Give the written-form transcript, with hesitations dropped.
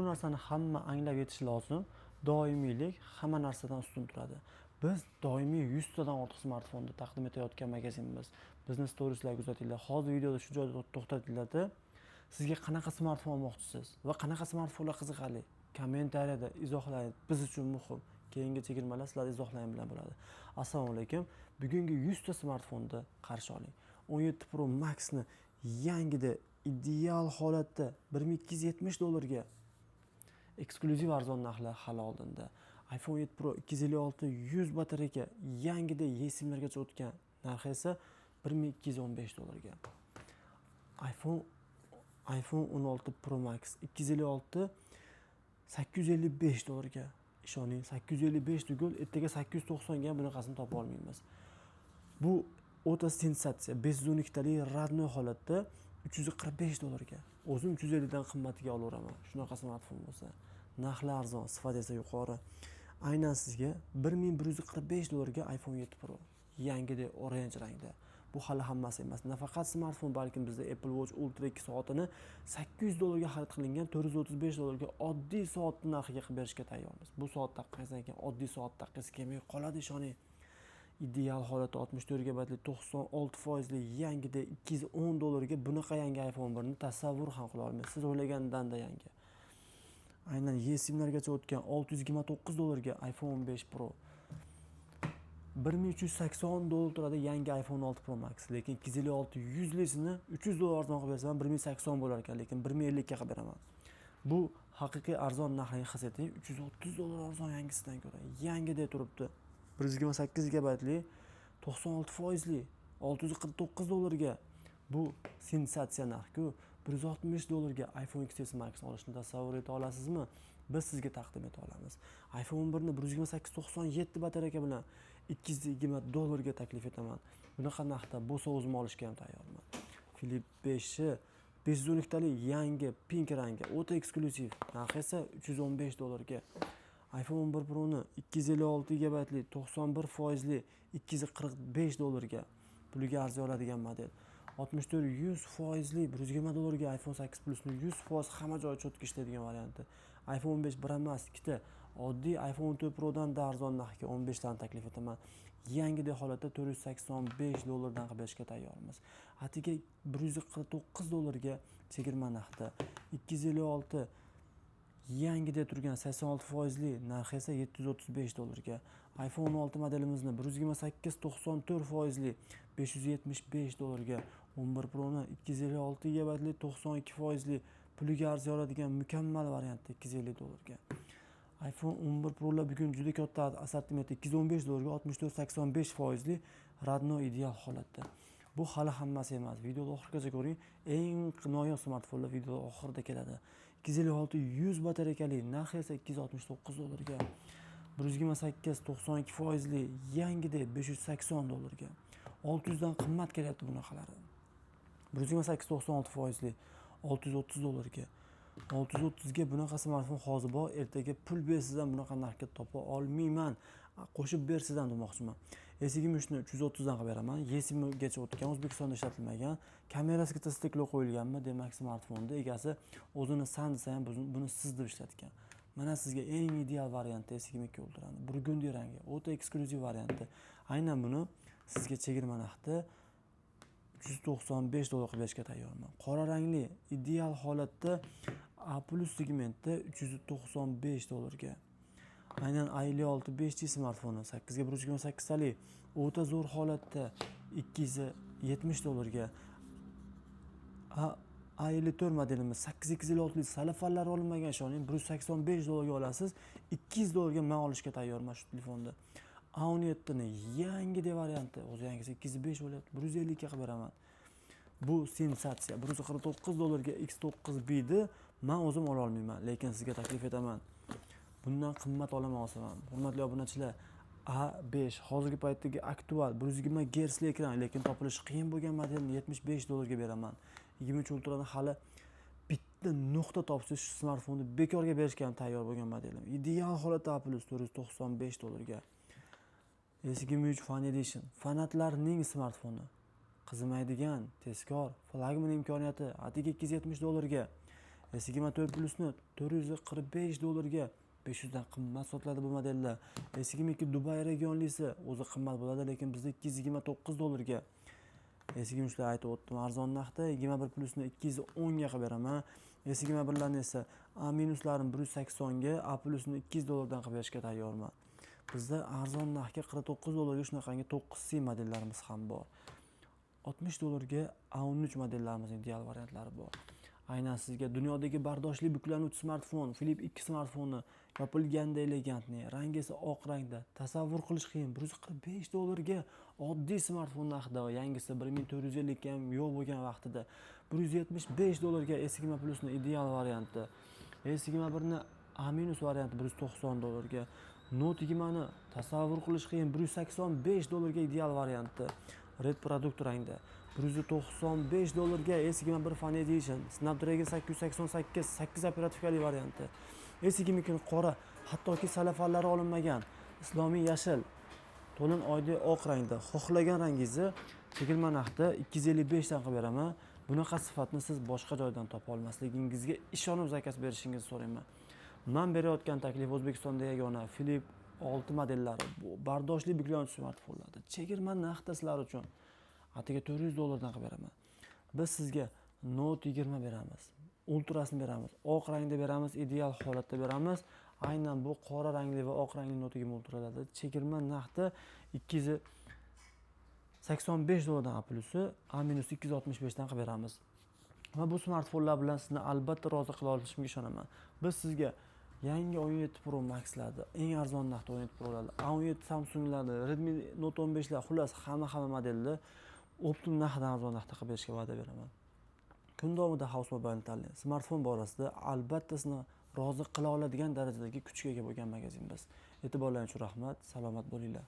Bu narsani hamma anglab yetishi lozim. Doimiylik hamma narsadan ustun turadi. Biz doimiy 100 tadan ortiq smartfonni taqdim etayotgan magazinmiz. Bizni storieslar kuzatinglar. Hozir videoda shu joyda to'xtatinglarda, sizga qanaqa smartfon olmoqchisiz va qanaqa smartfonlar qiziqarli? Kommentariyada izohlang. Biz uchun muhim. Keyingi chegirmalar sizlar izohlaring bilan bo'ladi. Assalomu alaykum. Bugungi 100 ta smartfonni qarshi oling. 17 Pro Maxni yangida, ideal holatda 1270 dollarga, eksklyuziv arzon narxlar hali oldinda. iPhone 7 Pro 256, 100 batareyka, yangida, eSIMlargacha o'tgan, narxi esa 1215 dollarga. iPhone 16 Pro Max 256, 855 dollarga. Ishoning, 855 tugul, ertaga 890 ga ham bunaqasini topa olmaymiz. Bu o'ta sensatsiya. 512 talik родной holatda 345 dollarga. O'zim 350 dan qimmatiga olaveraman. Shunaqa smartfon bo'lsa. Narxlar arzon, sifat esa yuqori. Aynan sizga 1145 dollarga iPhone 7 Pro. Yangida, orange rangda. Bu hali hammasi emas. Nafaqat smartfon, balkim bizda Apple Watch Ultra 2 soatini 800 dollarga xarid qilingan, 435 dollarga oddiy soatni narxiga qilib berishga tayyormiz. Bu soat taqqandan keyin oddiy soat taqqisi kelmay qoladi, ishoning. Ideal holatda 64 gigabaytli, 96 foizli, yangida 210 dollarga bunaqa yangi iPhone 1 ni tasavvur ham qila olmaysiz. Siz o'ylagandan-da yangi. Aynan eSIMlargacha o'tgan 629 dollarga iPhone 15 Pro. 1380 dollar turadi yangi iPhone 6 Pro Max, lekin 256, 100lisini 300 dollar arzon qilib bersam 1080 bo'lar ekan, lekin 1050 ga qilib beraman. Bu haqiqiy arzon narxini his eting, 330 dollar arzon yangisidan ko'ra. Yangidek turibdi. 128 gigabaytli, 96 foizli, 649 dollarga. Bu sensatsiya narx-ku. 160 dollarga iPhone XS Max olishni tasavvur eta olasizmi? Biz sizga taqdim eta olamiz. iPhone 11 ni 128, 97 batareyka bilan 220 dollarga taklif etaman. Bunaqa narxda bo'lsa, o'zim olishga ham tayyorman. Flip 5 512 talik, yangi, pink rangi, o'ta eksklyuziv, narxi esa 315 dollarga. iPhone 11 Pro'ni 256 gigabaytli, 91 foizli, 245 dollarga, puliga arziy oladigan model. 64, 100 foizli, 120 dollarga iPhone 8 Plusni 100% hamma joyi чётко ishlaydigan varianti. iPhone 15 bir emas, ikkita. Oddiy iPhone 14 Pro'dan da arzon narxga 15 tani taklif etaman. Yangidek holatda 485 dollardan qilib berishga tayyormiz. Atigi 149 dollarga chegirma narxda. 256, yangida turgan, 86 foizli, narxi esa 735 dollarga. iPhone 16 modelimizni 128, 94 foizli, 575 dollarga. 11 Pro'ni 256 gigabaytli, 92 foizli, puliga arziy oladigan mukammal variantda 250 dollarga. iPhone 11 Pro'lar bugun juda katta assortimentda, 215 dollarga, 64, 85 foizli, родной, ideal holatda. Bu hali hammasi emas. Videoni oxirigacha ko'ring. Eng noyob smartfonlar video oxirida keladi. 256, 100 batareykali, narxi esa 269 dollarga. 128, 92 foizli, yangida 580 dollarga. 600 dan qimmat kelyapti bunaqalari. 128, 96 foizli, 630 dollarga. 630 ga bunaqa smartfon hozir bor, ertaga pul bersiz ham bunaqa narxga topa olmayman. Qo'shib bersiz ham demoqchiman. S23 ni 330 dan qilib beraman. eSIMgacha o'tgan, O'zbekistonda ishlatilmagan. Kamerasiga стекло qo'yilganmi? Demak, smartfonni egasi o'zini san desa ham, buni siz deb ishlatgan. Mana sizga eng ideal varianti S22 Ultrani. Burgundiy rangi, o'ta eksklyuziv varianti. Aynan buni sizga chegirma narxda 395 dollar qilib berishga tayyorman. Qora rangli, ideal holatda A plus segmentda 395 dollarga. Aynan A56 5G smartfoni 8 ga 128 talik, o'ta zo'r holatda 270 dollarga. A54 modelimiz 8256 salafalari olinmagan, ishoning, 185 dollarga olasiz. 200 dollarga man olishga tayyorman shu telefonni. A17 ni yangi varianti, o'zi yangisi 205 bo'lyapti, 150 ga qilib beraman. Bu sensatsiya. 149 dollarga X9 Bni man o'zim ola olmayman, lekin sizga taklif etaman. Bundan qimmat olaman olsam ham. Hurmatli obunachilar, A5 hozirgi paytdagi aktual 120 gersli ekran, lekin topilishi qiyin bo'lgan modelni 75 dollarga beraman. 23 Ultrani hali bitta nuqta topsangiz, shu smartfonni bekorga berishga ham tayyor bo'lgan modelim. Ideal holatda A plus 495 dollarga. S23 Fan Edition fanatlarning smartfoni. Qizimaydigan, tezkor, flagman imkoniyati, atigi 270 dollarga. S24 Plusni 445 dollarga, 500 dan qimmat sotiladi bu modellar. S22 Dubay regionlisi o'zi qimmat bo'ladi, lekin bizda 229 dollarga. S23 lar aytib o'tdim arzon narxda, 21 Plusni 210 ga qilib beraman. S21larni esa A minuslarini 180 ga, A plusni 200 dollardan qilib berishga tayyorman. Bizda arzon narxga 49 dollarga shunaqangi 9C modellarimiz ham bor. 60 dollarga A13 modellarimizning ideal variantlari bor. Aynan sizga dunyodagi bardoshli buklanuvchi smartfon Flip 2 smartfoni yopilganda элегантный, rangi esa oq rangda. Tasavvur qilish qiyin. 145 dollarga oddiy smartfon narxida, yangisi 1450 ga ham yo'q bo'lgan vaqtida 175 dollarga S20 Plusni ideal varianti. S21 ni A minus varianti 190 dollarga. Note 20 ni tasavvur qilish qiyin, 185 dollarga ideal varianti. Red Product rangda. 195 dollarga S21 Fan Edition, Snapdragon 888, 8 оперативка li varianti. S22 qora, hattoki salafanlari olinmagan, islomiy yashil, to'lin oyli oq rangda. Xohlagan rangingizni chegirma narxda 255 dan qilib beraman. Bunaqa sifatni siz boshqa joydan topa olmasligingizga ishonib заказ berishingizni so'rayman. Man berayotgan taklif O'zbekistonda yagona Flip 6 modellari, bu bardoshli buklanuvchi smartfonlarda chegirma narxda sizlar uchun atigi 400 dollardan qilib beraman. Biz sizga Note 20 beramiz, ultrasini beramiz, oq rangda beramiz, ideal holatda beramiz. Aynan bu qora rangli va oq rangli Note 20 ultralarda chegirma narxda 285 dollardan A plusi, A minus 265 dan qilib beramiz. Va bu smartfonlar bilan sizni albatta rozi qila olishimga ishonaman. Biz sizga yangi 17 Pro Max'larni, eng arzon narxda 17 Pro'larni, A17 Samsunglarni, Redmi Note 15 lar, xullas hamma modelni оптом narxidan arzon narxda qilib berishga va'da beraman. Kun davomida House Mobile tanlang. Smartfon borasida albatta sizni rozi qila oladigan darajadagi kuchga ega bo'lgan magazin biz. E'tiborlaringiz uchun rahmat, salomat bo'linglar.